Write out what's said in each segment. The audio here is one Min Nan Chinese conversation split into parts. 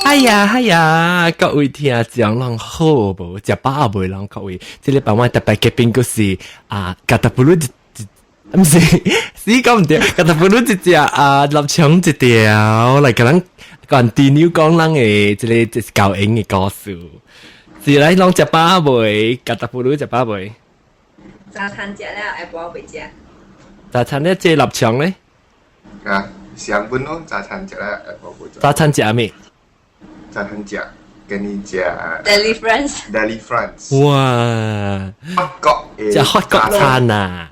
哎呀哎呀，各位聽眾攏好無？食飽未攏各位？這禮拜我特別嘉賓閣是啊，加達布魯一，毋是，死講毋對，加達布魯一隻啊，臘腸一條來共咱 continue 講咱的這个這是教英的故事。是來攏食飽未？加達布魯食飽未？早餐食了，下晡未食。早餐咧，這臘腸咧？啊，上本咯，早餐食了，下晡未食。早餐食咩？早餐食，跟你食 Delifrance。 Delifrance。哇！法國食法國餐啊！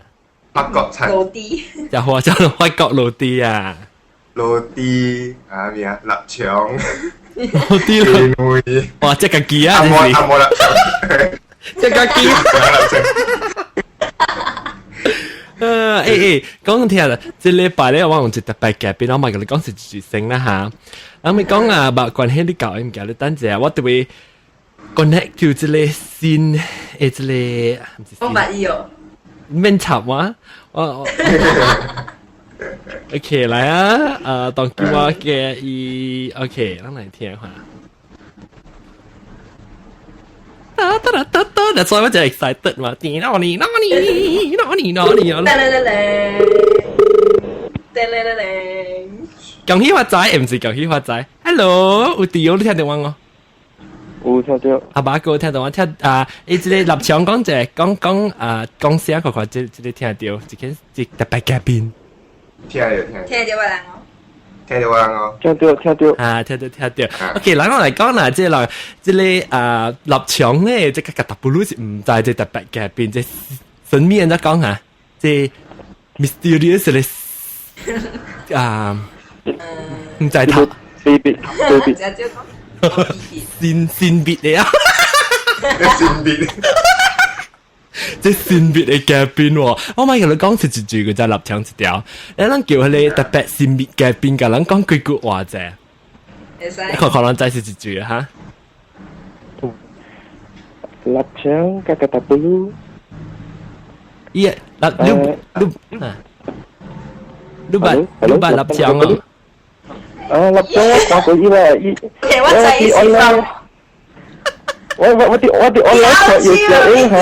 法國餐。路啲。食法食法國路啲啊！路啲啊咩啊？臘腸。路啲咯。哇！這個雞啊！阿冇阿冇臘腸。這個雞。啊！欸欸，講聽啦，這禮拜咧我用一特別嘉賓，我嘛共你講是一聲啦嚇。咁咪講啊，無關係你教伊物件，你等陣我特別 connect to 這個新的這個，我捌伊哦。免插我，我 OK 來啊，當叫我嘅伊 OK，咱來聽下。噠噠噠噠，that's why 我就 excited 嘛。你哪裡哪裡哪裡哪裡啊！嚟嚟嚟嚟嚟嚟嚟！恭喜發財，毋是恭喜發財。Hello，有佇哦，你聽著我無？有聽著。阿爸哥聽著我聽啊，伊這個立場講者講講啊，講聲看看，這這個聽著，一個一特別嘉賓。聽著聽。聽著我人哦。聽著我人哦。聽著聽著。啊，聽著聽著。OK，咱我來講啦，這個這個啊立場咧，這個特布魯是毋知這特別嘉賓，這神秘人在講啊，這 mysterious 的啊，毋知頭。秘密秘密。神神秘的啊！神秘。這神秘的嘉賓喎，我咪共你講是一句個就立場一條，你咱叫彼个特別神秘嘉賓，共咱講幾句話者。會使。可可能再是一句哈。臘腸佮加達布魯。伊，嗱，你你啊，你捌你捌臘腸啊？啊，臘腸我看過伊啦，伊。我知伊是我我我佇我佇 online 看有小英哈。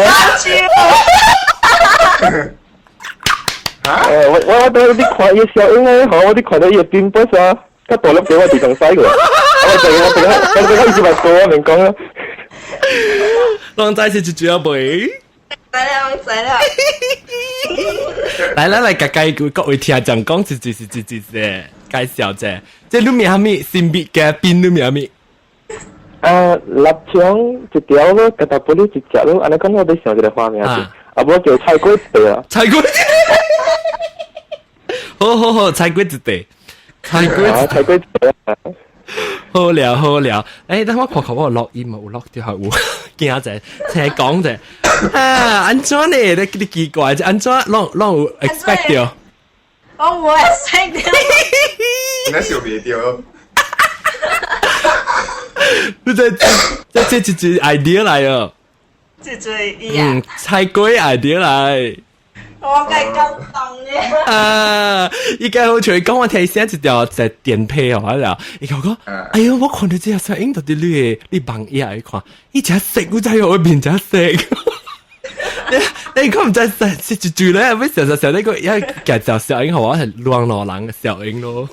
誒，我我我佇看伊小英咧，吼，我佇看著伊的 pimples 啊，較大粒個我佇上使過。我就我就我就我一直咪講我免講啊。攏知是一句啊未？知了，知了。來來來，家己各位聽眾講一句是一句是介紹者，這你名啥物？神秘嘉賓你名啥物？啊，臘腸一條咯，加達布魯一隻咯，按呢講我欲想一個花名啊，無叫菜粿一塊啊。菜粿，好好好，菜粿一塊，菜粿，菜粿一塊。好了好了，欸，等我看看我有錄音無？有錄著還有，驚者，請講者，啊，按怎呢？你你奇怪，這按怎攏攏有 expect 著？我無 expect 著。你想袂著。你這這這一一 idea 來哦。這這伊啊。嗯，菜粿 idea 來。我該感動嘅。啊！伊家好像講我聽聲一條在電批哦，了，伊講講，哎喲，我看著這個聲音到佇你的你網頁去看，伊誠色，我知我面誠色。你你看毋知是一句咧，欲想想想那個一介紹小英，我係亂羅人的小英咯。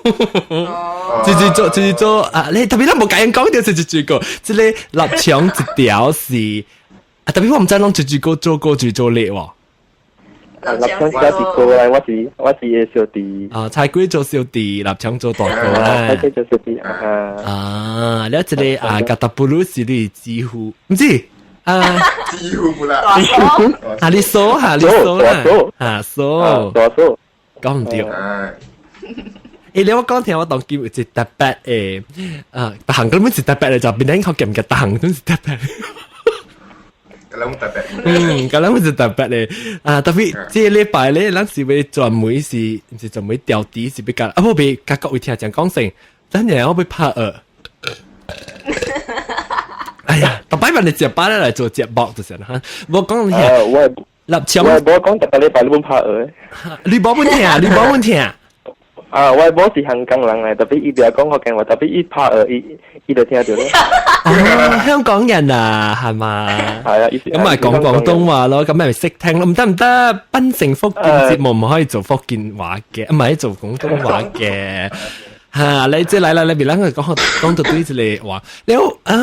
直直做直直做啊！你特別咱無共𪜶講著是一句個，這个臘腸一條是啊，特別我毋知攏一句個做過就做叻喎。臘腸是大哥來，我是我是伊小弟。啊，菜粿做小弟，臘腸做大哥啦。菜粿做小弟啊。啊，了這个啊，加達布魯是你姊夫，毋是啊？姊夫啦。啊，你嫂哈，你嫂啦，啊嫂，大嫂，講毋對。欸，你我講聽，我當今有一特別的，啊，逐項根本是特別的，就變咱較記毋記，逐項都是特別。攏特別。嗯，咁攏是特別的。啊，特別這個禮拜咧，咱是欲專門是，毋是專門調題是欲共，啊，無欲共各位聽眾講聲，等陣我欲拍顎。哎呀，逐擺問你食飽咧來做節目就是啦，哈。無講聽。我臘腸。我無講逐個禮拜你欲拍顎。你無欲聽，你無欲聽。啊，我某是香港人嚟，特別伊袂講福建話，特別伊拍學伊伊就聽著咯。哦，香港人啊，係嘛？係啊，咁咪講廣東話咯，咁咪識聽咯。唔得唔得，檳城福建節目唔可以做福建話嘅，唔係做廣東話嘅。嚇！你即係嚟嚟，你別諗佢講講到對這個話，你好啊，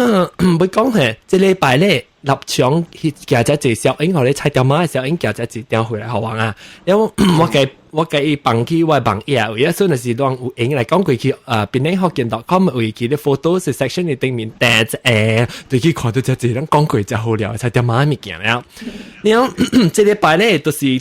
唔會講係，這禮拜咧立場去寄只隻小英，我哋拆掉媽嘅小英寄只隻掉回來好玩啊！因為我給放去我網頁，有一陣就是當有影嚟講過去啊，檳城福建 .com 位去啲 photo section 嘅頂面訂一個，就去看到這隻人講過就好了，拆掉媽物件了。然後這禮拜咧就是，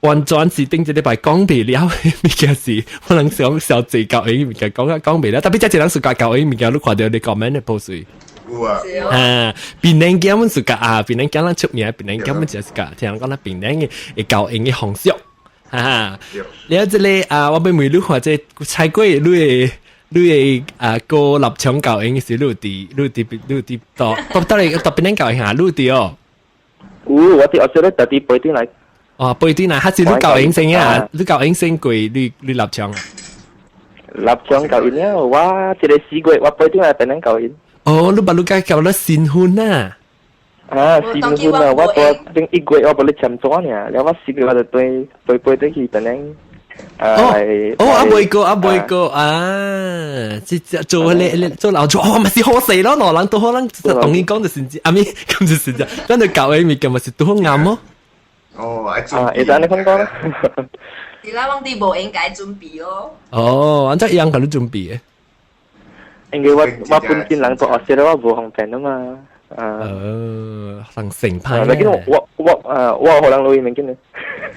完全是頂一禮拜講袂了物件是，可能想小濟教英物件講啊講袂了，特別這一人暑假教英物件，你看著你 comment 的 post。有啊。啊，檳城囝阮暑假啊，檳城囝咱出名，檳城囝阮就是教，聽人講咱檳城的會教英的方式，哈哈。了這個啊，我欲問你看這菜過你的啊個立場教英是你佇到到到底到檳城教英啊，你佇哦？有，我佇學校咧特地飛轉來。哦，背對啦，還是你教英先啊？你教英先過你立場啊？立場教英了，我這個4月我飛轉來檳城教英。哦，你把你家教了新婚啊？啊，新婚啊！我多頂1月我無咧簽紙爾，了我4月我就對飛飛轉去檳城。哦哦，啊未過啊未過啊！這做你做老做，哦，咪是好勢咯，老人都可能同你講就是阿咪咁就是這，咱就教的物件嘛是都好啱哦。哦，愛啊，會使按呢款講啦。是啦，往啲無應該準備咯。哦，按怎樣共你準備的？因為我本身人做學校，我無方便啊嘛。啊。人成派。咪見我啊，我予人落去物件咧。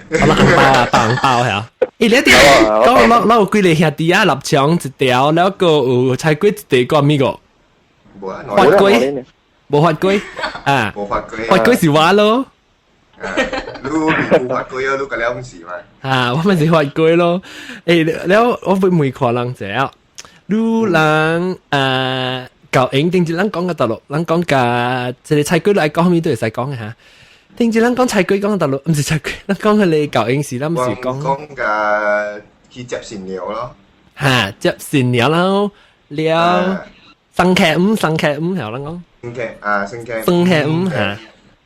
我紅包啊，包紅包係啊。欸，你啲講咱咱有幾個兄弟啊？立場一條，了個有菜粿一條個咪個？無啊，發粿，無發粿啊？無發粿。發粿是我咯。你無發粿啊？你個了毋是嘛？啊，我咪是發粿咯。欸，了我會問看人者啊，你人舊英定住咱講個大陸，咱講個這個菜粿來講，咩都會使講嘅嚇。定住咱講菜粿講大陸，毋是菜粿，咱講彼個舊英時，咱毋是講講個去接新娘咯。嚇，接新娘咯，了生劇五，生劇五，係咱講。生劇啊，生劇。生劇五嚇。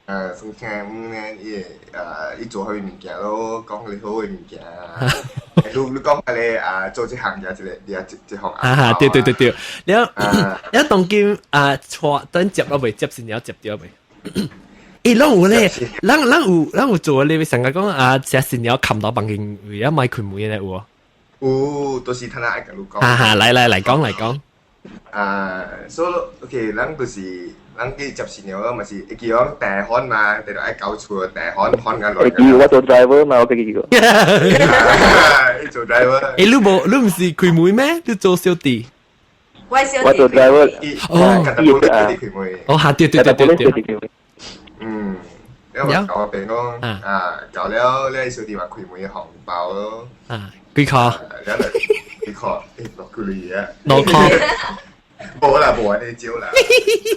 啊，生劇五咧，伊啊，伊做彼物件咯，講你好的物件。你講彼個啊，做這行業一個，一一項啊，對對對對，了了當今啊，錯等接了未？接新娘接著未？欸，攏有咧，咱有做咧，成日講啊，食新娘冚到房間位啊，莫開門咧有無？有，都是他那愛共你講。哈哈，來來來講來講。啊，所以 OK，咱就是咱去接新娘咯，嘛是會記講訂婚嘛，定著愛交厝訂婚婚緊會記我做 driver 嘛，我記過。你做 driver。欸，你無你毋是開門咩？你做小弟。我小弟。我做 driver。哦，開門。哦，哈，對對對對對。嗯，了咪搞個餅咯，啊，搞了你小弟嘛開門紅包咯。啊，幾箍？了就幾箍？欸，落幾鐳啊？6箍。無啦，無按呢少啦，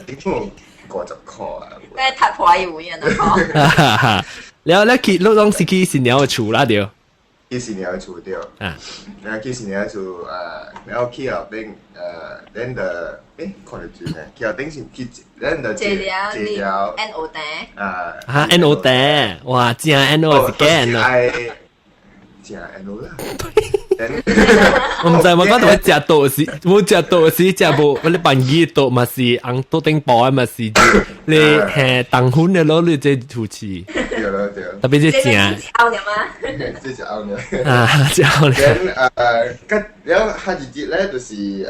頂50箍啊。那太破有影啦！了了去，你攏是去新娘的厝啦對。去新娘的厝對。啊。然後去新娘的厝啊，然後去後頂，咱就欸，看著水呢，去後頂是去，咱就坐了坐了 N O 茶。啊。啊，N O 茶，哇，正 N O 是假啊。正 N O 啦。我毋知我講到食肚是，我食肚是食無，我你辦魚肚嘛是紅肚頂包的嘛是，你係糖粉的咯，你這廚師。對咯對。特別是正。拗了嗎？這是拗了。啊，這拗了。然了下一節咧，就是吉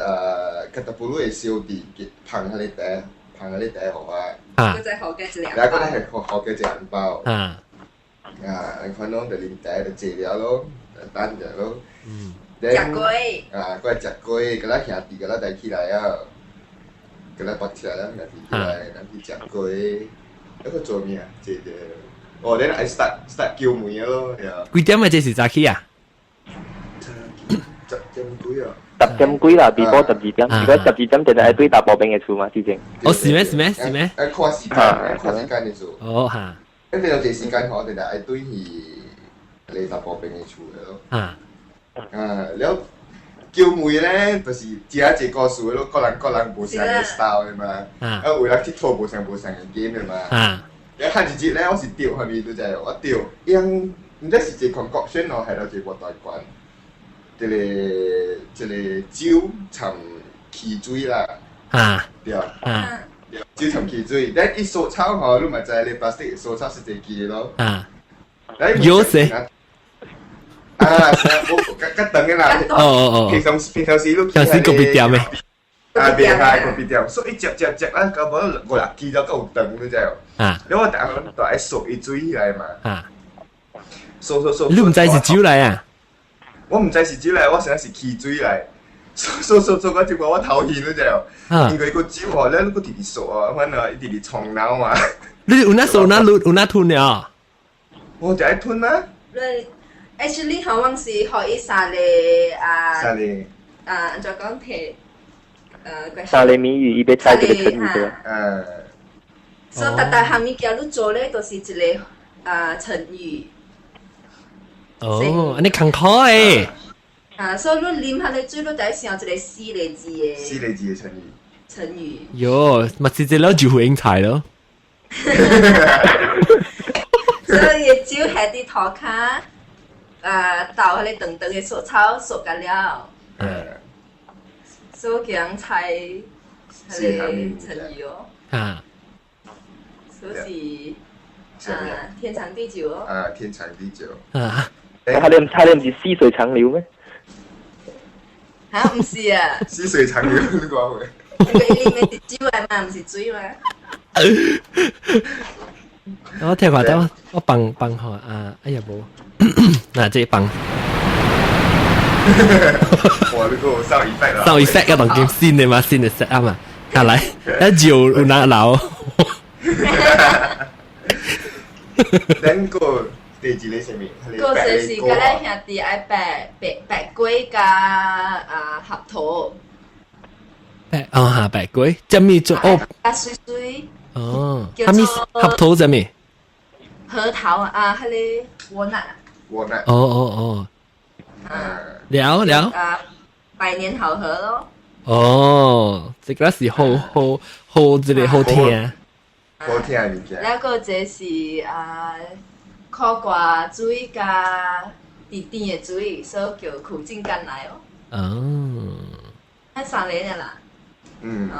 達布魯的小弟捧彼個茶，捧彼個茶予我。啊。佢就學嘅一兩然後佢係學學嘅一紅包。啊。啊，你看攏就啉茶就坐了咯，等者咯。嗯。食粿。啊，過來食粿，佮咱兄弟佮咱帶起來啊，佮咱白車咱兄弟起來，咱去食粿。那個做咩啊？坐者。哦，咱愛 start 叫門咯，對啊。幾點啊？這是早起啊？ 10點幾啊？ 10點幾啦，before 12點。如果12點就係對大步兵的厝嘛，之前。哦，是咩？是咩？是咩？愛看時間，愛看時間的數。哦哈。一定有這時間吼，定係愛對去你大步兵的厝的咯。啊。啊，了，叫妹咧，就是食一個故事咯，各人各人無相嘅 style 的嘛。啊，為了𨑨迌無相無相嘅 game 的嘛。啊。一看一節咧，我是釣係咪都就係我釣，因毋知是一個 concoction 咯，係到一個大罐，一個一個酒摻汽水啦。啊。對。啊。對，酒摻汽水，但伊蘇草吼，你嘛知咧，plastic 蘇草是一支咯。啊。有誰？啊，我較較長的啦。哦哦哦。平常平常時你像是咖啡店的。啊，袂係咖啡店，所以接接接啊，到尾五六支就夠長，你知無？啊。你我逐項都愛索伊水起來嘛。啊。索索索。你毋知是酒來啊？我毋知是酒來，我想是汽水來。索索索索到這個我頭晕，你知無？啊。因為個酒吼，咧你閣直直索啊，反正伊直直衝腦嘛。你有哪索哪有哪吞了？我就愛吞啊。你 actually 好像是予伊三个啊。三個。啊，按怎講提？三個謎語，伊欲猜這個成語對吧？嗯。所以逐逐項物件你做咧，都是一個啊成語。哦，按呢艱苦誒。啊，所以你啉彼个水，你就愛想一個四個字的。四個字的成語。成語。喲，嘛是這了就會英才咯。所以酒係佇塗跤，啊，倒彼个長長的索草索甲了。嗯。所以叫人猜彼个成語哦。啊。所以是啊，天長地久哦。啊，天長地久。啊。他哋毋是細水長流咩？嚇，毋是啊。細水長流，你講會？因為伊裡面是酒來嘛，毋是水嘛。我聽話得，我放放好啊，哎呀無，嗱這放。哇！你個 sound effect 啦。 sound effect 啊，當今新的嘛，新的 set 啊嘛，下來一照有哪流。咱個第二個啥物？個就是佮咱兄弟愛白白白粿佮啊合桃。白哦哈白粿，這物做哦。啊水水。哦，啥物合桃啥物？核桃啊，彼个窩囊。窩囊。哦哦哦。啊。了了。啊，百年好合咯。哦，這個是好好好，這個好聽。好聽的物件。那個這是啊，苦瓜水佮甜甜的水，所以叫苦盡甘來哦。哦。咱三個爾啦。嗯。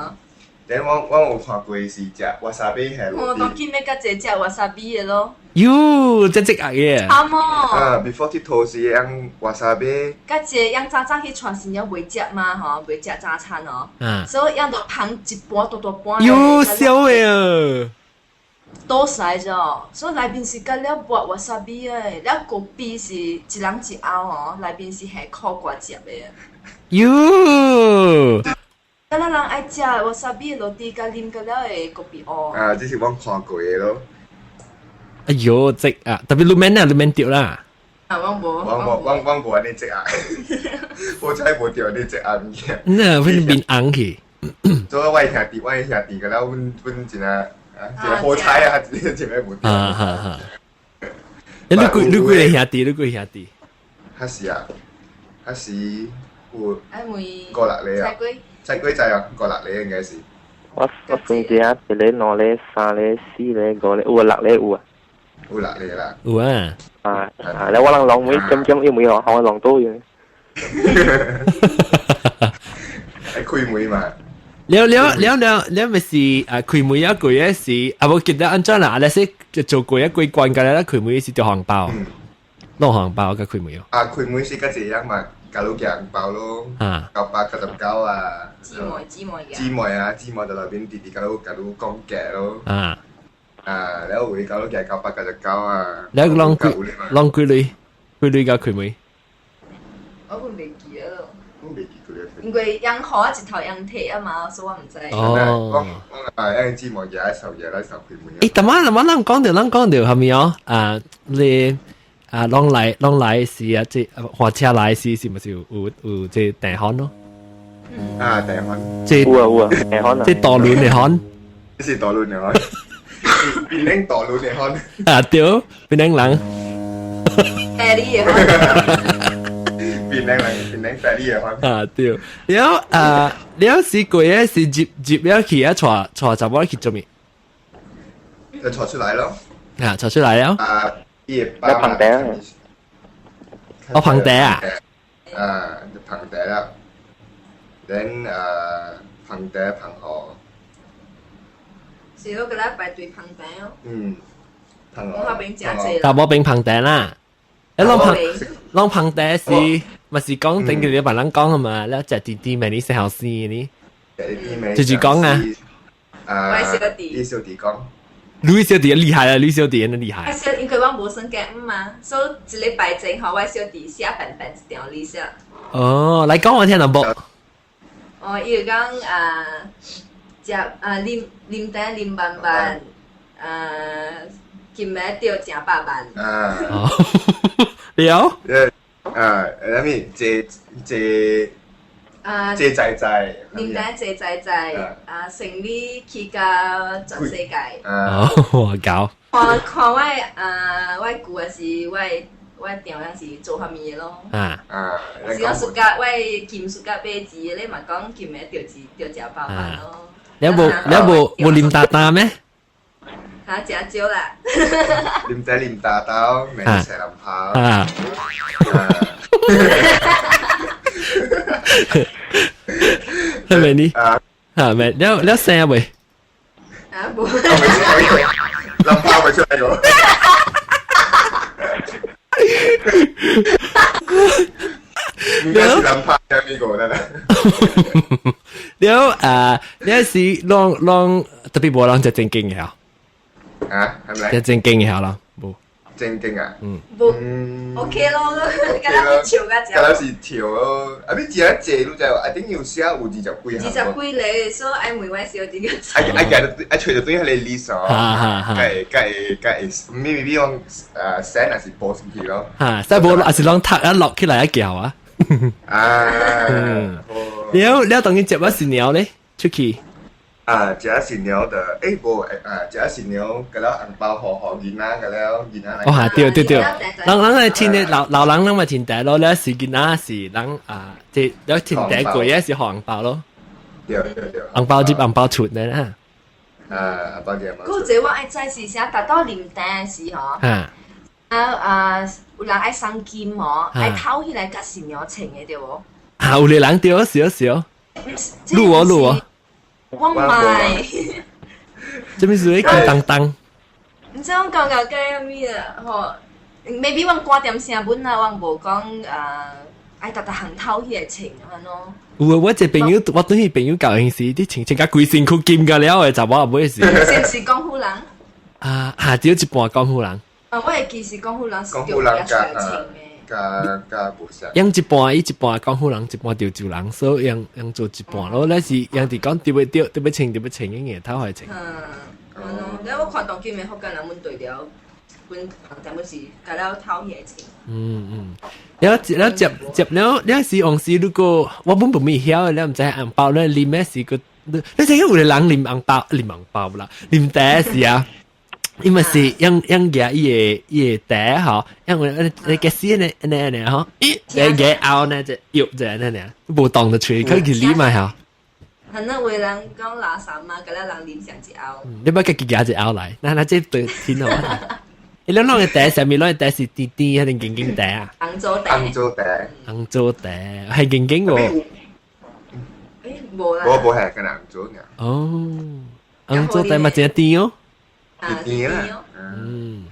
等我我有看過是食 wasabi 係我當今欲較濟食 wasabi 的咯。喲，這這個嘅。啱哦。啊，before 𨑨迌時用 wasabi。較濟樣早早去傳新了袂食嘛吼，袂食早餐哦。嗯。所以樣就捧一盤大大盤。喲，痟的啊！倒屎咗，所以內面是佮了抹 wasabi 的，了咖啡是一人一甌哦，內面是下苦瓜汁的。喲！敢若人愛食 wasabi 落佇佮啉佮了會咖啡烏。啊，這是阮看過的咯。哎喲，這啊，特別你免啊，你免著啦。啊，我無，我無，我我無按呢這啊，我才無著按呢這啊物件。那會面紅去。做我兄弟，我兄弟，佮了阮阮真啊，啊，一個好彩啊，一個一個無著。啊哈哈。你幾你幾个兄弟？你幾個兄弟？較是啊，較是有五六個啊。菜龜仔啊，五六個應該是。我我算一下，一個、兩個、三個、四個、五個，有啊，六個有啊。有六個啦。有啊。啊啊！你我人浪妹，點點一妹哦，我浪多嘅。愛開門嘛？了了了了了，咪是啊開門一句嘅是啊，無記得按怎啦？啊，你是做過一過關嘅啦，開門是著紅包，攞紅包佮開門哦。啊，開門是較濟樣嘛，假如寄紅包咯，999啊，姊妹姊妹嘅。姊妹啊，姊妹就內邊直直假如假如講價咯。啊。啊，了有假如寄999啊。你攏幾攏幾鐳？幾鐳佮開門？我本袂記得咯。我袂記得。因為央行一頭央提啊嘛，所以我毋知。哦。我我啊，因姊妹寄來收，寄來收開門。欸，淡仔淡仔，咱講著，咱講著係咪哦？啊，你啊，攏來攏來時啊，這火車來時是毋是有有有這訂番咯？啊，訂番。這有啊有啊，訂番啊。這渡輪的番。這是渡輪的番。檳城渡輪的番。啊對，檳城人。欸，你的番。檳檳榔檳榔大啲嘅話。啊對，然後啊，了是過嘅是入入了去啊，帶帶查某去做咩？就坐出來咯。啊，帶出來了。啊，葉捧茶。我捧茶啊。啊，就捧茶啦。then 啊，捧茶捧好。是咯，個禮拜對捧茶哦。嗯，捧我那邊食濟。查某邊捧茶啦。你攏捧攏捧茶是，咪是講頂佢哋別人講啊嘛？你食弟弟妹你細後生呢？就是講啊。啊，我小弟。你小弟講。你小弟厲害啊！你小弟真厲害。我小因為我無算計嘛，所以一禮拜前吼，我小弟寫本本一條你寫。哦，來講我聽淡薄。哦，伊就講啊，食啊啉啉茶啉慢慢，啊，今暝釣成百萬。啊。哦。了。啊，啥物？坐坐。啊！坐在在。啉茶坐在在，啊，生理去到全世界。哦，我搞。看看我啊，我舅還是我我丈人是做啥物的咯？啊啊！是講暑假我金暑假買字的，你嘛講金的釣字釣食飽飯咯。你無你無無啉大大咩？嚇，誠少啦。啉茶啉大刀，免食林炮。啊！係咪你？啊，係咪？你你聲未？啊，無。林炮咪出嚟個。應該是林炮有邊個啦？了啊，你是攏攏特別無人食正經嘅啊？啊，係咪？食正經嘅啦，無。正經啊？嗯。無，OK 咯，敢若笑甲敢若是笑咯，啊！你食濟，你就一定要寫有二十幾二十幾個，所以愛問我小弟個。愛愛計愛揣著對彼個 list 哦，計計計，maybe 講send 還是 post 去咯。哈，使無還是攏讀啊落起來一叫啊。啊。了了，當你接我新娘咧，出去。啊，食新娘的，欸無，啊，食新娘，個了紅包予予囡仔，個了囡仔來。哦，哈，對對對，人人來聽的老老人攏嘛聽茶咯，了是囡仔是人啊，這了聽茶過也是紅包咯。對對對。紅包入紅包出的啦。啊，紅包入紅包出。閣有一個我愛知是啥，達到啉茶時吼。啊。啊啊，有人愛送金吼，愛偷起來共新娘穿的對無？啊，有個人對，是哦是哦。錄哦錄哦。我毋捌。這物是咧金當當。毋知我感覺計啥物啊？吼，maybe 阮趕點聲本啊，阮無講啊，愛逐逐項偷起來穿按咯。有啊，我一個朋友，我對彼朋友舊陣時，啲穿穿甲規身軀金甲了的，查某也買是。是毋是廣府人？啊，下少一半廣府人。啊，我會記是廣府人，廣府人加加加無相。用一半，伊一半廣府人，一半潮州人，所以用用做一半咯。咱是用佇講對欲對，對欲穿，對欲穿，應該偷來穿。嗯，了我看當今的福建人阮對了，阮咱們是共了偷起來穿。嗯嗯，了了接接了了是往時，如果我本本未曉，你毋知紅包咧啉的是個，你知影有個人啉紅包，啉紅包啦，啉茶是啊。因為是用用舉伊个伊个茶吼，因為你個死呢呢呢吼，咦，你舉拗呢只肉只呢呢，無當得出，佢去啉嘛吼。可能有人講垃圾嘛，共了人啉上一拗。你捌家己舉一拗來，那那這對天好。你攏攏個茶啥物？攏個茶是甜甜還是硬硬茶啊？紅棗茶。紅棗茶。紅棗茶係硬硬無？欸，無啦。無無係干焦紅棗爾。哦，紅棗茶嘛真甜哦。甜啦，嗯，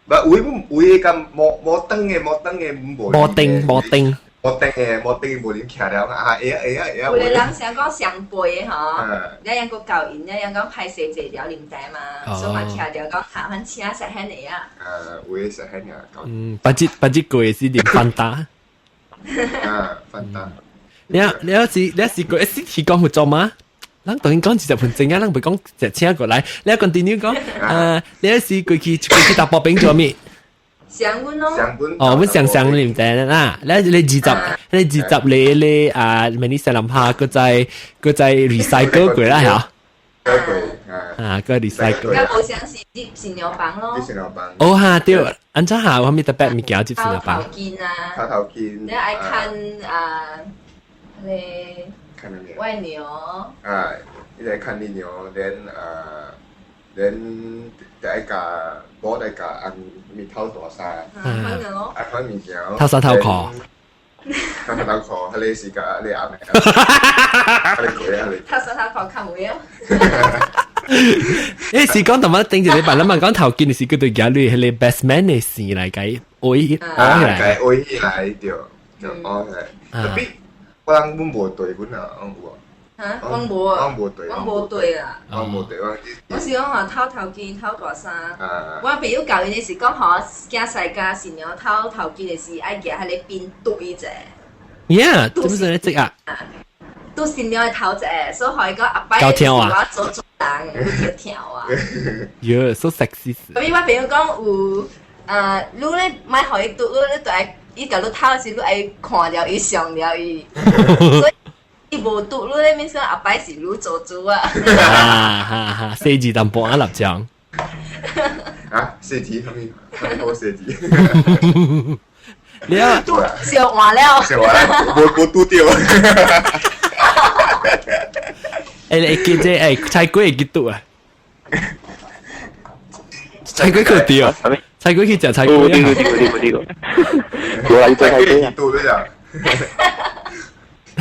唔，有有個無無燈的無燈的無。無燈無燈。無燈的無燈無啉徛了啊！會啊會啊會啊！有個人想講上輩的吼，你樣閣教𪜶，你樣講歹勢坐了啉茶嘛，所以嘛徛著講下番請食遐爾啊。啊，有的食遐爾。嗯，別日別日過是啉飯打。啊，飯打。你你是你是過是是講佛做嗎？咱當然講20分鐘啊，咱袂講就請過來。你 continue 講，啊，你是過去過去大波餅做咩？上阮咯。哦，阮上上啉茶啦。你你二十，你二十你你啊，明年西南下，閣再閣再 recycle 過啦嚇。過啊，啊，個 recycle。甲無相是接新娘房咯。接新娘房。哦哈對，按怎下我咪特別物件接新娘房。頭巾啊。頭頭巾。你愛看啊，迄個。看咩？外娘。啊，你來看你娘，連啊，連愛共某來共翁咪頭大衫。啊，啊，款物件。頭衫頭褲。頭衫頭褲，彼个是共你阿妹。彼个過啊，頭衫頭褲較無用。你是講同我頂住你辦，諗下講頭見是叫做舉你彼个 best man 的線來共圍起來。共圍起來對，就圍起來。特別我人阮無對阮啊，有無？哈，阮無，阮無對，阮無對啦。阮無對，我我是講吼頭頭巾頭大衫。我朋友教𪜶的是講吼，囝婿佮新娘頭頭巾的時愛舉彼个邊對一下。 Yeah，這不是咧這啊？拄新娘的頭一下，所以予伊講後擺是我做主人，有跳啊。喲，so sexy。所以我朋友講有，你咧莫予伊拄，你咧著愛伊共你頭時，你愛看著伊，想著伊。所以伊無拄，你咧免說後擺是你做主啊。啊哈哈，細字淡薄仔立場。啊，細字，啥物？啥物好細字？你啊，燒換了，燒換了，無拄著。欸，你記這欸，菜龜會記拄啊？菜龜去對啊？菜龜去食菜龜啊？對對對對對，無啦，伊做菜龜啊。拄對啊。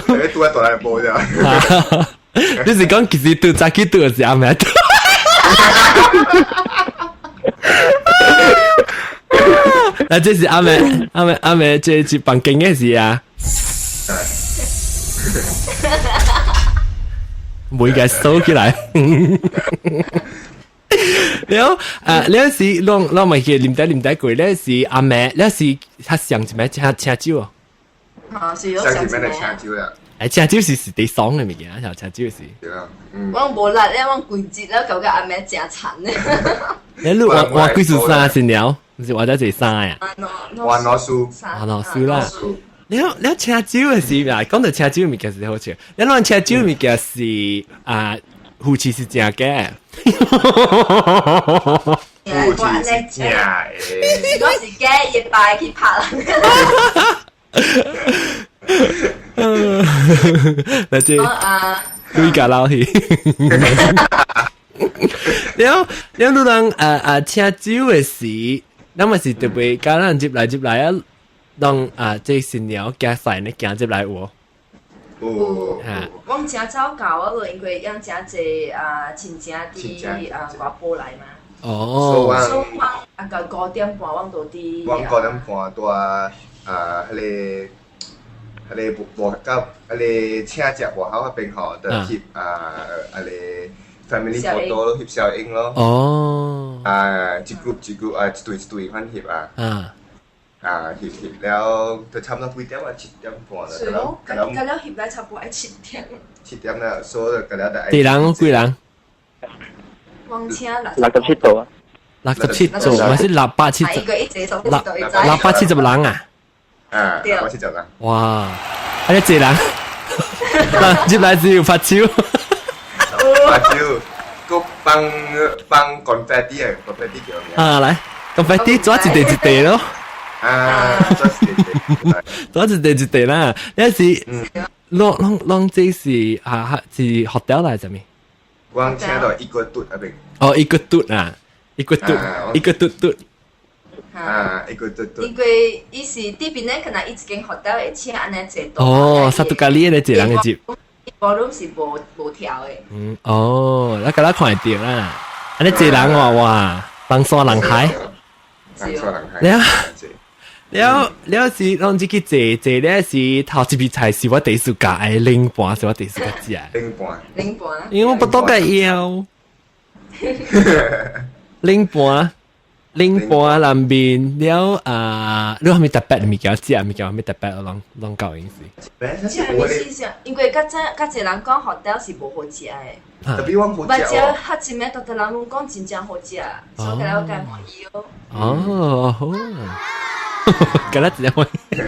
你拄喺大內部咋？你是講其實拄早起拄的是暗暝拄？嗱，這是暗暝暗暝暗暝，這是房間的事啊。每個收起來。了啊，了是攏攏咪去啉茶啉茶過，了是阿妹，了是較上一暝請請酒哦。啊，是有上一暝來請酒啦。哎，請酒是是得爽的物件，就請酒是。對啊。我無力咧，我規日咧，感覺阿妹誠慘咧。你換換幾束衫先了？毋是換咗一衫呀？換老師。換老師啦。你你請酒的時啊，講到請酒物件是好笑。你講請酒物件是啊，夫妻是正嘅。夫妻是正的。我是假一擺去拍人。那這對家老去。了了，你人啊啊請酒的時，咱嘛是特別佮咱入來入來啊。當啊，這新娘行婿呢行入來有無？有。阮誠早到啊，因為養誠濟啊親戚佇啊外埔來嘛。哦。所以阮啊到5點半，阮就佇。阮5點半拄啊啊，彼个彼个無到彼个請食外口彼邊吼，就翕啊啊个 family photo 咯，翕小影咯。哦。啊，一 group 一 group 啊，一對一對款翕啊。啊。啊，翕翕了，就差不多幾點啊？7點半啦。是咯，佮了翕來差不多愛七點。7點啦，所以佮了就。幾人？幾人？往車67度啊！67座，還是670？670人啊！啊，670人。哇！啊，你濟人？入來只有發酒。發酒，閣放放 confetti 啊，confetti 叫咩？啊，來 confetti 抓一地一地咯。啊，抓一地一地啦！你是，攏攏攏這是啊，是學掉來啥物？我請到一個嘟啊邊。哦，一個嘟啊，一個嘟，一個嘟嘟。啊，一個嘟嘟。因為伊是這邊咧，可能伊一間學校會請按呢濟多。哦，薩都咖喱咧，濟人會接。無攏是無無調的。嗯，哦，咱敢若看會著啦。按呢濟人哦，哇，人山人海。人山人海。了了了是，攏只去坐坐咧是頭一味菜是我第一次食的冷盤，是我第一次食的。冷盤。冷盤。因為我不多個枵。冷盤，冷盤內面了啊，你有啥物特別物件食物件？啥物特別攏攏夠意思。食物是因為較早較濟人講學校是無好食的。特別我好食哦。較前面逐逐人攏講真正好食，所以我較滿意哦。哦，好。敢若真正滿意。了，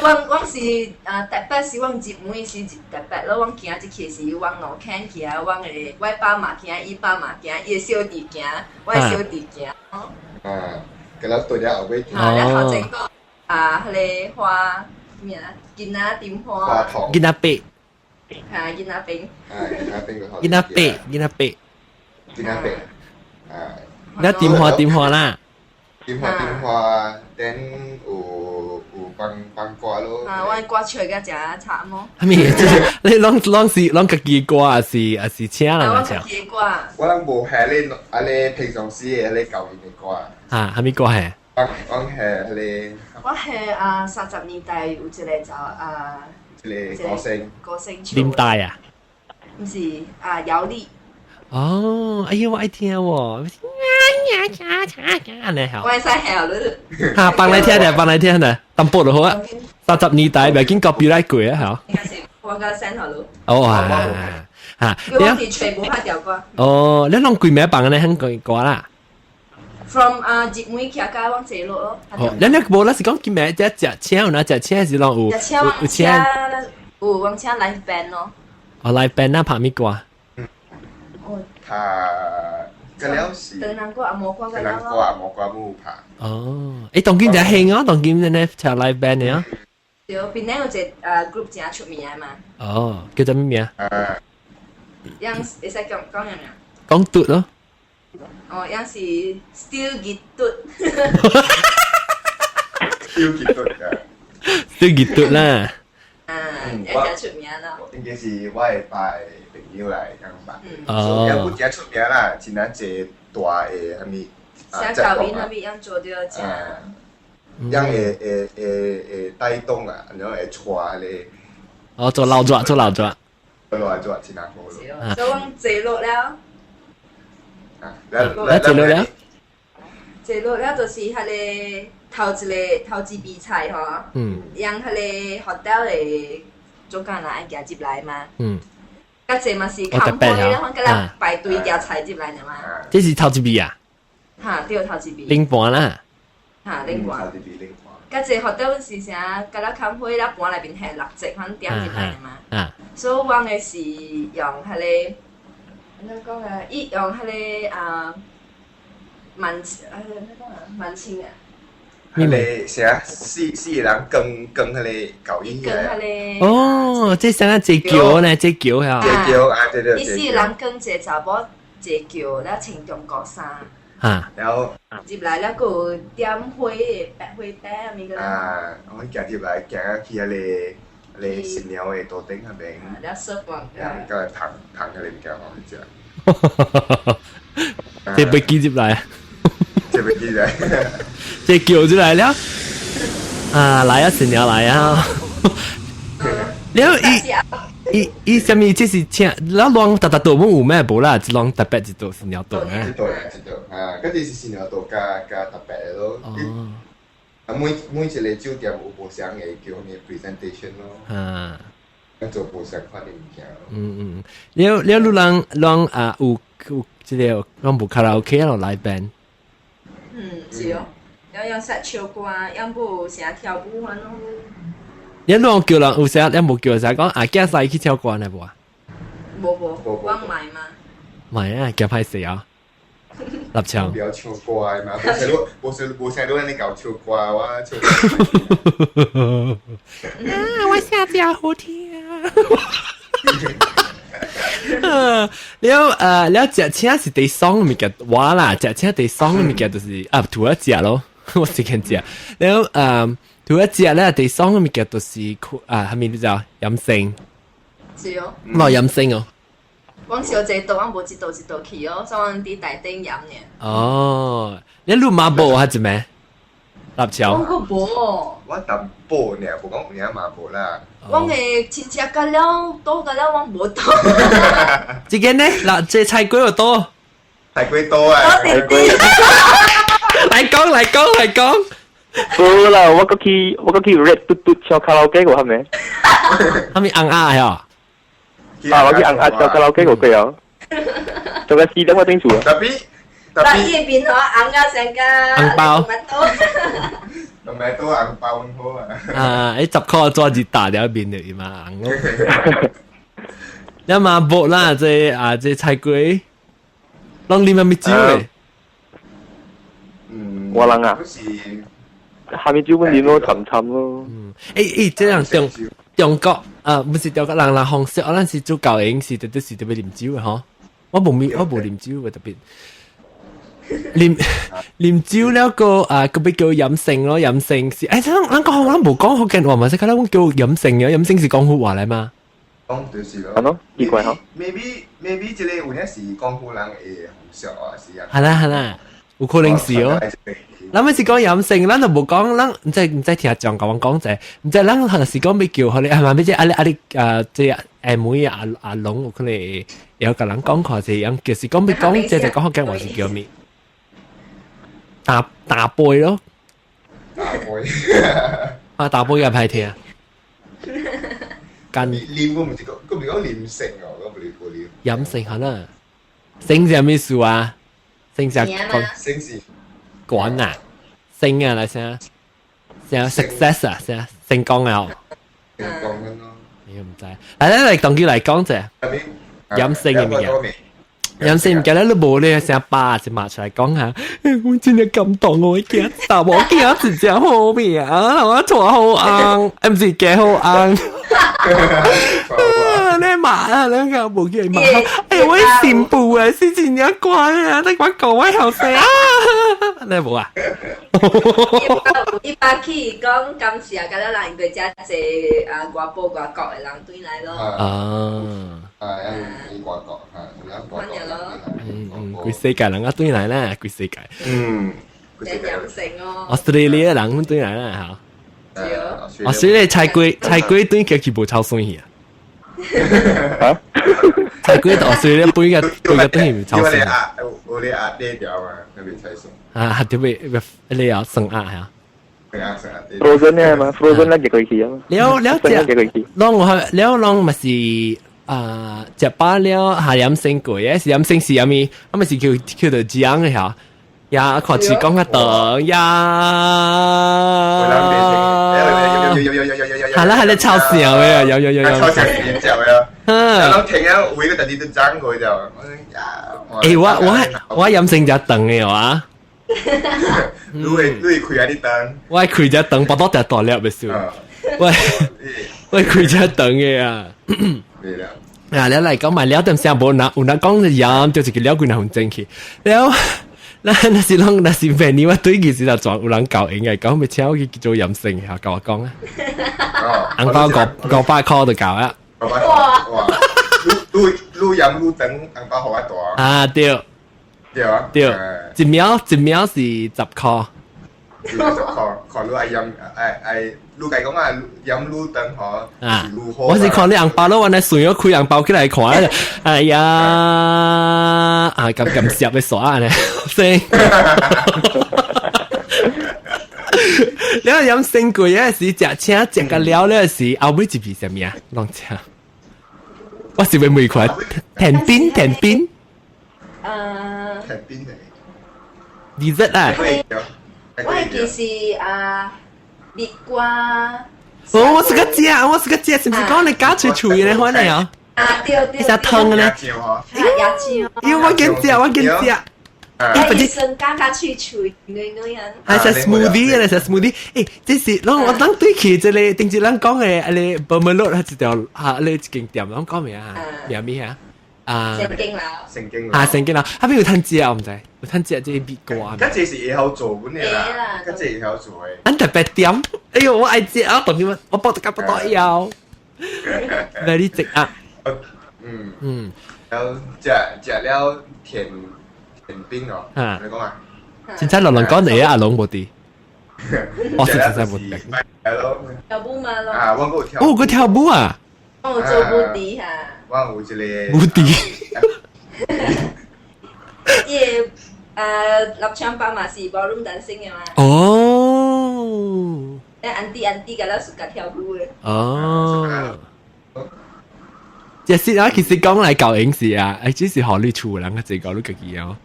我是啊，特別是阮入門是特別咯，阮行入去是阮兩牽行，阮的我爸媽行，伊爸媽行，伊的小弟行，我的小弟行。啊，佮咱對了後尾。啊，了頭前個啊，彼个花咩啊？囡仔點花。花糖。囡仔白。啊，囡仔冰。啊，囡仔冰個頭。囡仔白，囡仔白。囡仔白。啊。你點花點花啦？點花點花，等有放放歌咯。啊，我歌唱甲誠慘哦。啥物？你攏是攏家己歌，還是請人來唱？我家己歌。我攏無係咧，啊咧平常時的彼個舊年的歌。啊，啥物歌係？我係彼個。我係啊，30年代有一個就啊。一個歌星。歌星。林黛啊？毋是啊，姚麗。哦，哎呀，我愛聽喎。按呢好。我會使曉你。哈，放來聽者，放來聽者，淡薄就好啊。30年代袂緊 copyright 過啊，嚇。應該是我甲 send 予你。哦啊，嚇！我佇揣無法調歌。哦，你攏規暝放按呢很個歌啦。 From 啊，入門徛到阮坐落咯。哦，你無，咱是講今暝只食請有哪食請是攏有有請有阮請 live band 咯。哦，live band 啊，拍物歌？哦。拍。個了是。唐人歌啊，無歌唐人歌啊，無歌冇拍。哦，欸，當今就興啊，當今呢唱 live band 的啊。對，檳城有一個 group 誠出名的嘛。哦，叫做咩名？啊。樣會使講講咩名？講嘟咯。哦，樣是 still 熱嘟。 still 熱嘟啊！still 熱嘟啦。啊，也誠出名啦。應該是我的爸的朋友來講吧。哦。也不誠出名啦，真啊濟大的啥物啊，像舊年那邊樣做著誠。樣會帶動啊，然後會帶咧。哦，做老抓，做老抓。做老抓，真啊好咯。所以阮坐落了。啊，來坐落了。坐落了就是彼個頭一個頭一味菜吼。用彼個 hotel 的主管人愛行入來嘛。較濟嘛是空杯，然後佮咱排隊夾菜入來爾嘛。這是頭一味啊？哈，對，頭一味。冷盤啦。哈，冷盤。較濟 hotel 是啥？佮咱空杯啦，盤內面係六隻，反正點入來嘛。所以阮的是用彼個，按怎講啊？伊用彼個啊，萬啊，按怎講啊？萬青啊。彼個啥？四四個人跟跟彼個搞音樂。哦，這啥坐轎呢？坐轎嚇。坐轎啊，對對。伊四個人跟一個查某坐轎，了穿中國衫。哈。然後入來了，閣有點火的白火燈啊物個。啊，我行入來，行去彼個彼個新娘的桌頂彼邊。了說話。然後過來捧捧彼個物件予伊食。這飛機入來。這飛機來。這叫出來了。啊，來啊，新娘來啊！了伊伊伊啥物？這是請，咱攏逐逐桌攏有咩無啦？一攏特別一桌新娘桌呢？一桌一桌啊，嗰啲是新娘桌加加特別的咯。哦。啊，每一個酒店有無相的叫咩 presentation 咯。啊。做無相款的物件。嗯嗯，了了，你人人啊有有這個攏無卡拉 OK 咯，live band。嗯，是哦。要用識唱歌，要無成跳舞款咯。你攏叫人有時，你無叫啥講啊？囝婿去跳歌呢無啊？無無，我買嘛。買啊，驚歹勢啊！立場。不要唱歌嘛，無說無說無說你按呢𠢕唱歌，我唱。啊！我聲真好聽啊！了了食請是第爽物件，我啦食請第爽物件就是啊，除了食咯，我時間食。了除了食咧，第爽物件就是啊，啥物你知道？飲勝。是哦。冇飲勝哦。阮小這桌，阮無一桌一桌去哦，所以阮佇台頂飲爾。哦，你攏嘛無還是咩？立橋。阮閣無。我淡薄爾，無講有影嘛無啦。阮的親戚甲了倒甲了，阮無倒。這個呢？嗱，這菜龜有倒。菜龜倒啊！菜龜。來講來講來講。無啦，我閣去 Red 嘟嘟唱卡拉 OK 過係咪？係咪紅鴨呀？啊，我去紅鴨唱卡拉 OK 過過啊。做個4點我頂厝啊。特別特別。伊變嗬紅鴨成個。紅包。同埋都紅包好啊。啊，你10箍做一打了面就嘛紅咯。你嘛無啦，這啊這菜龜，攏啉啥物酒的？嗯，我人啊，下面酒本啉咯，沉沉咯。嗯，欸欸，這樣中國啊，不是中國人啦，紅色，咱是做教營是特別是特別啉酒的吼。我無咪，我無啉酒的特別。啉啉酒了個啊，個欲叫飲勝咯，飲勝是，欸，咱講咱無講福建話嘛，是看咱叫飲勝嘅，飲勝是廣府話來嘛？講就是咯。係咯，奇怪嗬。 Maybe 這個有影是廣府人的風俗啊，是啊。係啦係啦，有可能是哦。咱每次講飲勝，咱就無講，咱毋知毋知聽講甲阮講者，毋知咱可能是講欲叫予你，係咪？欲這啊你啊你啊，這阿妹阿阿龍有可能會曉共人講看者樣，就是講欲講這就講福建話是叫咩？打打杯咯。打杯。啊，打杯又歹聽。幹啉我毋是講，我毋是講啉勝哦，我無無啉。飲勝可能，勝是啥物意思啊？勝是講勝是管啊，勝啊來聲，聲 success 啊，聲成功啊！成功咯。你毋知，來來來，當佢來講者，飲勝的物件。飲勝毋記得你無咧聲爸就罵出來講下，我真係感動我囝，查某囝真正好命，我帶好紅，毋是嫁好翁。你罵啊，你個無叫伊罵。哎，我新婦啊，是真正乖啊，你我講我後生啊，你無啊？伊爸去講感謝，甲咱人因為遮濟啊外埔外國的人轉來咯。啊。啊，外國啊，外國。嗯嗯，規世界人啊轉來啦，規世界。嗯。飲勝哦。 Australia 人轉來啦，嚇。Australia 菜龜菜龜轉去去無臭酸去啊！啊？菜龜到 Australia 背個背個轉去無臭酸。有咧壓底條嘛，特別菜酸。啊，特別你啊酸壓嚇。 Frozen 呢嘛，Frozen 咱入過去啊。了了食，攏我了攏嘛是啊，食飽了下飲勝過嘅，是飲勝是啥物？啊咪是叫叫做醬的嚇。呀，看似講較長呀。係啦係啦，超聲嘅，有有有有。超聲是嚼嘅。嗯。攏停啊，有一個特別都長過就。欸，我我我飲勝食長的哇。你會你會開啊？你燈？我開隻燈，巴肚條大粒的數。我我開隻燈的啊。啊，你來講嘛，了點聲無人有人講飲，就是個了幾若分鐘去。了，那那是攏那是明年我對佢時就撞有人教應嘅，講咪請我去做飲勝，嚇教我講啊。紅包500箍就夠啊。哇！哇！愈愈飲愈長，紅包予較大。啊對。對啊。對，一秒一秒是10箍。 10箍，看你愛飲愛愛，你家講啊，飲愈長吼，啊，我是看你紅包咯，我來隨咗開紅包起來看，哎呀，啊咁咁攝的煞呢，聲。你飲勝過嗰時食請食個了了時，後尾一味啥物啊？攏食。我是欲問看甜品甜品。啊。甜品嚟。 dessert 啊。我彼是啊，蜜瓜。哦，我是個食，我是個食，是毋是講你加脆脆的款的啊？啊對對。一隻湯呢？啊，椰漿。因為我緊食，我緊食。欸，不是酸加加脆脆，軟軟啊。還是 smoothie 啊，是 smoothie。欸，這是攏我當對起這個，頂一咱講的，啊你 Bermelot 一條，啊你一間店，攏講咩啊？名咩啊？啊，聖經樓，聖經啊，聖經樓，啊邊有通食我毋知，有通食這個蜜瓜。較濟是會曉做阮的啦，較濟會曉做的。咱特別點，哎喲，我愛食啊，當時我我報得甲不多要，very 食啊。嗯嗯，然後食食了甜甜餅哦，你講啊？凊彩亂亂講的啊，阿龍無佇。我是真正無佇。跳舞嘛咯。啊，我閣有跳。哦，閣跳舞啊？我有做舞池哈。我有一個舞池。伊個立場班嘛是 ballroom dancing 的嘛。哦。那 auntie auntie 甲咱 suka 跳舞的。哦。這是啊，其實講來教影視啊，欸，只是予你厝人較濟教你家己哦。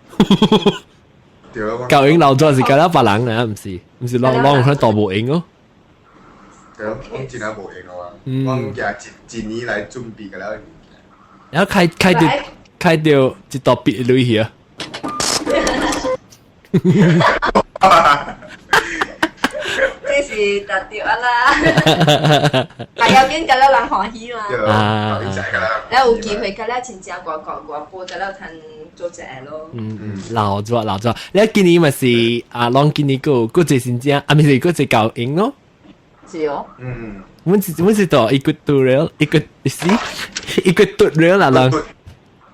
對啊。教影留咗是教了別人啊，毋是，毋是攏攏去大無閒哦。對，我真係無閒啊！我舉一年來準備個了。然後開開到開到一道筆落去啊！這是特掉啊啦！但要緊，甲了人歡喜嘛。啊，了有機會，甲了親戚外國外婆，甲了通做一個咯。嗯，老咗老咗，你今年咪是啊，攏今年閣閣一新正，啊，毋是閣一舊影咯。是哦。嗯。阮是阮是到一個拄了，一個是一個拄了啦人。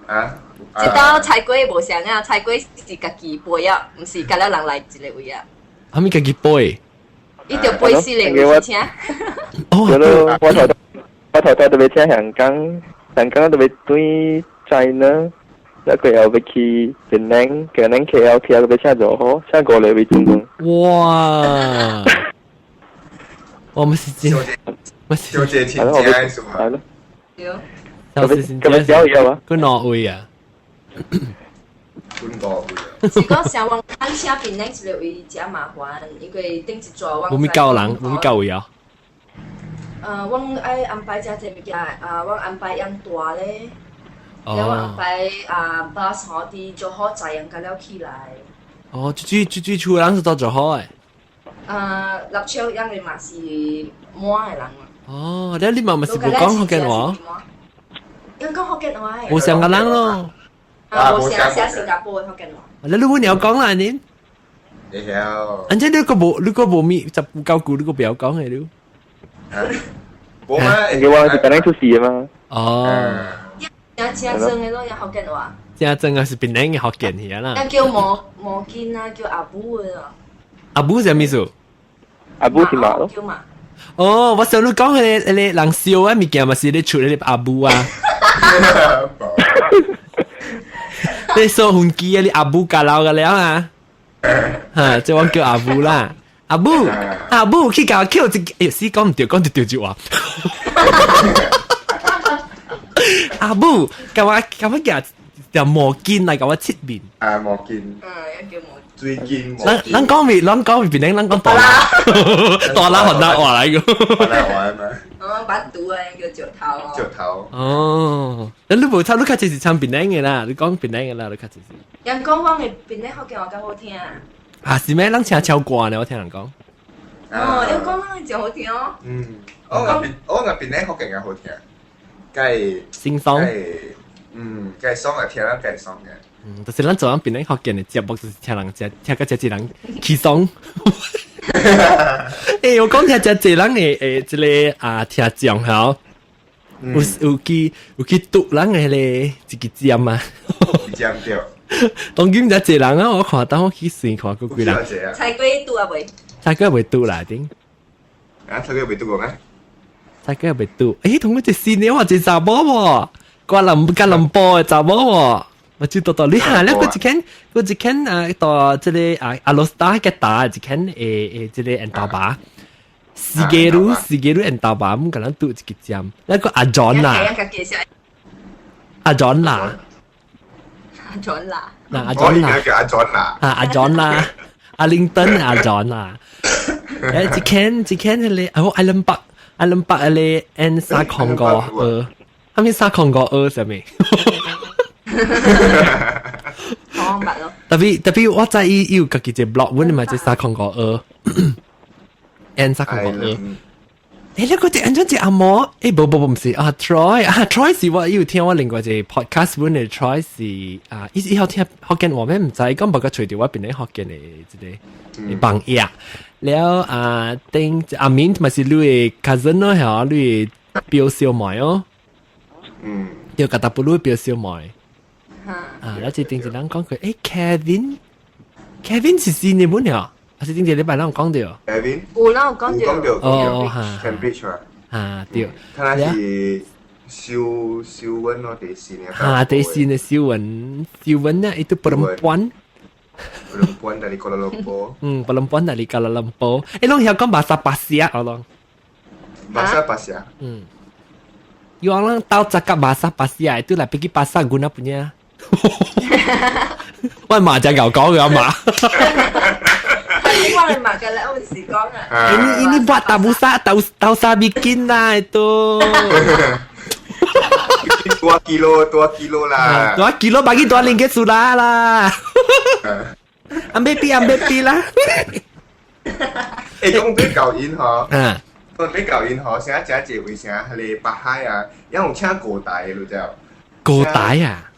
啊。這道菜粿無相啊，菜粿是家己背啊，毋是甲了人來一個位啊。啥物家己背？伊著背死咧，有請。哦，對咯，我頭我頭頭都欲請香港，香港都欲轉 China，一個又欲去檳城，檳城 KL KL 欲請柔佛，請五個位總共。哇！我們是真，我是小姐親家是嘛？係咯。對。小姐親咁樣小嘢嘛？佢哪位啊？阮五位。是講上網看請檳城一個位誠麻煩，因為頂一逝我。無咪夠人，無咪夠位啊！阮愛安排誠濟物件，啊，阮安排養大咧，了我安排啊巴士佇做好載人甲了起來。哦，最最最厝人是到做好誒。啊，立秋因為嘛是滿的人嘛。哦，了你嘛嘛是無講福建話？因講福建話。無像個人咯。啊，無像寫新加坡的福建話。你你有鳥講啦，你？會曉。安怎你閣無你閣無咪十九句你閣不曉講的你？無嘛，因為我是檳城出世的嘛。哦。真正正的咯，用福建話。真正的是檳城的福建話啦。叫毛毛巾啊，叫阿母的啊。阿母是啥物意思？阿母是馬咯。哦，我想你講彼個彼個人燒的物件嘛是咧出彼個阿母啊。你掃飛機啊，你阿母加老個了啊。哈，這我叫阿母啦。阿母，阿母去共我捡一，哎，死講毋對，講著對句話。阿母，共我共我舉條毛巾來共我拭面。啊，毛巾。嗯，叫毛巾。水巾。咱咱講咪，咱講咪變成咱講大啦，大啦雲南話來個。雲南話嘛。哦，把毒啊，叫石頭哦。石頭。哦，你無差，你較濟是唱檳城的啦，你講檳城的啦，你較濟是。人講我的檳城福建話較好聽。啊，是咩？咱聽超歌呢，我聽人講。哦，你講咱的真好聽哦。嗯，我那邊我那檳城福建較好聽，該輕鬆。嗯，該爽啊，聽人該爽嘅。嗯，就是咱做咱檳城福建的節目，就是聽人食，聽甲誠濟人起爽。欸，我講聽誠濟人的欸，這个啊聽眾吼，有有去有去讀人的彼个一個尖啊。尖對。當今誠濟人啊，我看當我去算看過幾人。菜龜拄啊未？菜龜未拄啦，頂。啊，菜龜未拄過咩？菜龜未拄。欸，同我一新年話一查某喎，吉隆吉隆坡的查某喎。我知道到你下咧，佢一間佢一間啊，到這個啊阿羅斯達嘅打一間誒誒，這個恩達巴，四個路四個路恩達巴，毋共咱拄一個站，那個阿 John 啦，阿 John 啦，阿 John 啦，嗱阿 John 啦，叫阿 John 啦，啊阿 John 啦，阿林頓阿 John 啦，誒一間一間迄個，哦阿倫伯阿倫伯迄個 N 三空個二，啥物三空個二啥物？講白咯。特別特別，我知伊有家己一個 blog，阮嘛一三空五二，N 三空五二。欸，你個隻安怎隻阿毛？欸，無無無，毋是啊，Troy 啊，Troy 是我有聽我另外一個 podcast，阮的 Troy 是啊，伊伊曉聽福建話咩？毋知，講無個揣著我檳城福建的這個網頁。了啊，頂阿明嘛是你的 cousin 咯，嚇，你的表小妹哦。嗯。對，甲 W 表小妹。啊！有次電視人講佢，欸，Kevin，Kevin 是新的本了，還是頂一禮拜人講著？Kevin 有人有講著。哦，哈。 Cambridge 嘛。啊，對。他那是修修文咯，第四年。啊，第四年修文，修文呢，itu perempuan。 Perempuan dari Kuala Lumpur。嗯，perempuan dari Kuala Lumpur。欸，攏曉講 bahasa 巴西啊，我攏。 Bahasa 巴西啊。嗯。有人鬥 cakap bahasa 巴西啊，itu lah pergi pasar guna punya。我媽就牛講嘅阿媽。我係媽嘅咧，我是講啊。 Ini ini buat tabusa tahu tahu bikin lah itu. 2 kilo 2 kilo lah. 2 kilo bagi 2 ringgit sudah lah. Ambil pi ambil pi lah. 誒，講比較遠嗬。嗯。講比較遠嗬，成日食一位啥，迄個北海啊，因有請高大的你知無？高大啊！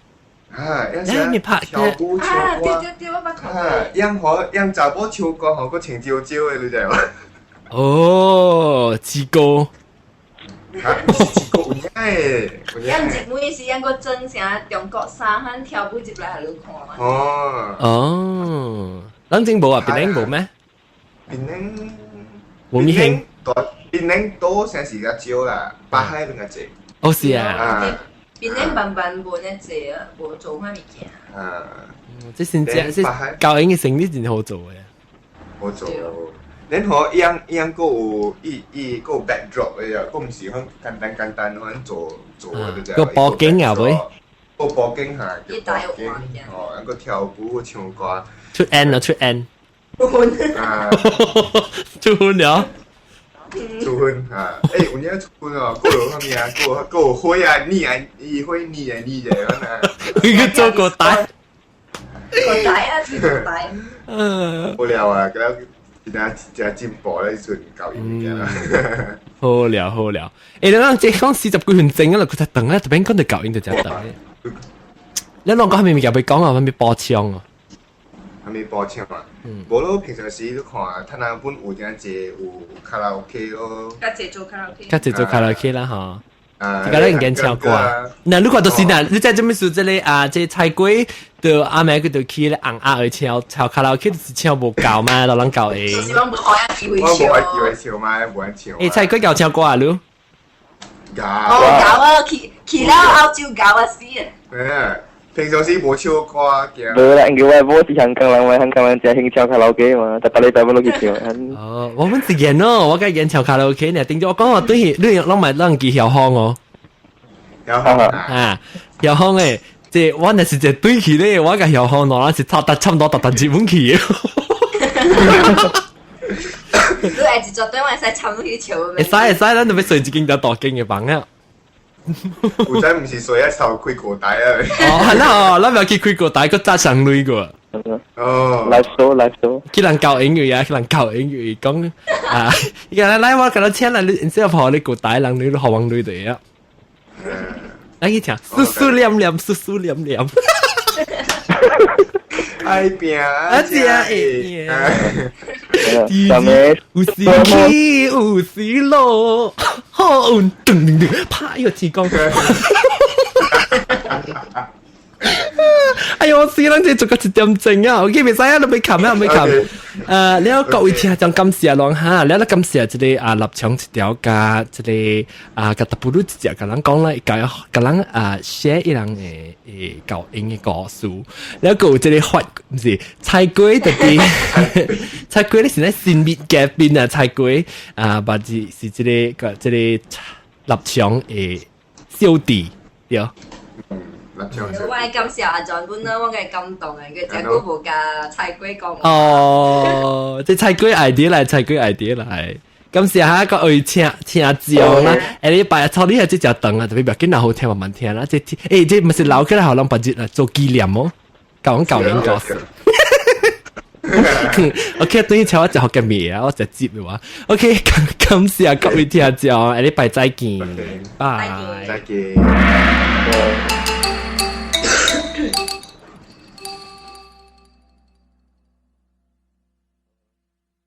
啊，一聲跳舞唱歌，對對對，我捌看過。啊，樣好樣查某唱歌吼，閣穿少少的，你知無？哦，志哥。嚇，志哥有影的，有影。樣一每是樣個裝啥中國衫，喊跳舞入來予你看嘛。哦。哦，咱真無啊？檳城無咩？檳城。無咪興。檳城多成時較少啦，北海比較濟。哦，是啊。檳城慢慢無呢濟啊，無做啥物件。啊，這先這這教英嘅生意真好做嘅。好做。然後伊樣伊樣閣有伊伊閣有 backdrop 的啊，閣毋是講簡單簡單款做做的就個布景啊喂，個布景嚇，伊大有環境。哦，一個跳舞唱歌。出 N 啊出 N。啊，出婚了。出婚啊！欸，有影出婚哦，閣有啥物啊？閣有閣有火啊，你啊，伊火你啊，你者啊。佢個做個大。個大啊，是個大。嗯。無聊啊，佮真真進步咧，陣教育物件啦。好了好了，欸，你講這講40幾分鐘啊，佢就等咧，特別講到教育就真等。你攏講係咪物件欲講啊？係咪播唱啊？係咪播唱啊？無咯，平常時你看，台南本有真濟有卡拉 OK 咯。較濟做卡拉 OK。較濟做卡拉 OK 啦，嗬。啊！這個你唔驚唱歌啊？嗱，你看就是嗱，你知做咩事？這個啊，這個菜龜就阿妹佢就去咧紅鴨去唱唱卡拉 OK，就是唱無夠嘛，老人夠的。就是講無愛機會我無愛唱。機會唱嘛，無愛唱。欸，菜龜夠唱歌啊，你？夠。哦，夠啊！去去了澳洲夠啊死啊！嗯，平常時無唱歌驚。無啦，因為我某是香港人嘛，香港人真興唱卡拉 OK 嘛，逐個禮拜我攏去唱。哦，我們是演哦，我佮演唱卡拉 OK 呢。頂住我講話對，你攏咪攏記曉風哦。曉風啊，曉風誒，這我若是一對去咧，我佮曉風喏，是差差不多逐逐日本去。你會一絕對會使參去唱。會使會使，咱就欲睡一間較大間的房啊。有陣毋是說要頭開歌台啊？哦，係啦哦，咱欲去開歌台，閣紮上鐳過。哦，live show live show，去人教英語啊，去人教英語講啊，伊講來我共你請來，你然後你歌台人你學王鐳對啊。來去聽，思思念念，思思念念。愛拼啊，才會贏。有時起有時落，好運噔噔噔，拍個天光。哎喲，死人這做個一點鐘啊！OK，袂使啊，你欲冚啊，欲冚。了各位聽眾感謝攏哈，了感謝這個啊立場一條加這個啊，佮特布魯一隻，共人講咧，共共人啊寫伊人的誒教英的故事，了閣有這個發毋是菜龜特別菜龜，你是咧神秘嘉賓啊，菜龜啊，或者是這個個這個立場的小弟對。我係感謝阿 John 本啦，我係感動嘅，佢這久無共菜龜講。哦，這菜龜 idea 來，菜龜 idea 來。感謝下各位聽聽眾啦，下禮拜初你係這隻長啊，特別不要緊，好聽慢慢聽啦。這欸，這毋是留起來予人別日啊做紀念哦，講舊年故事。OK，等於請我食福建麵啊，我食接的話。OK，感謝各位聽眾，下禮拜再見，拜，再見。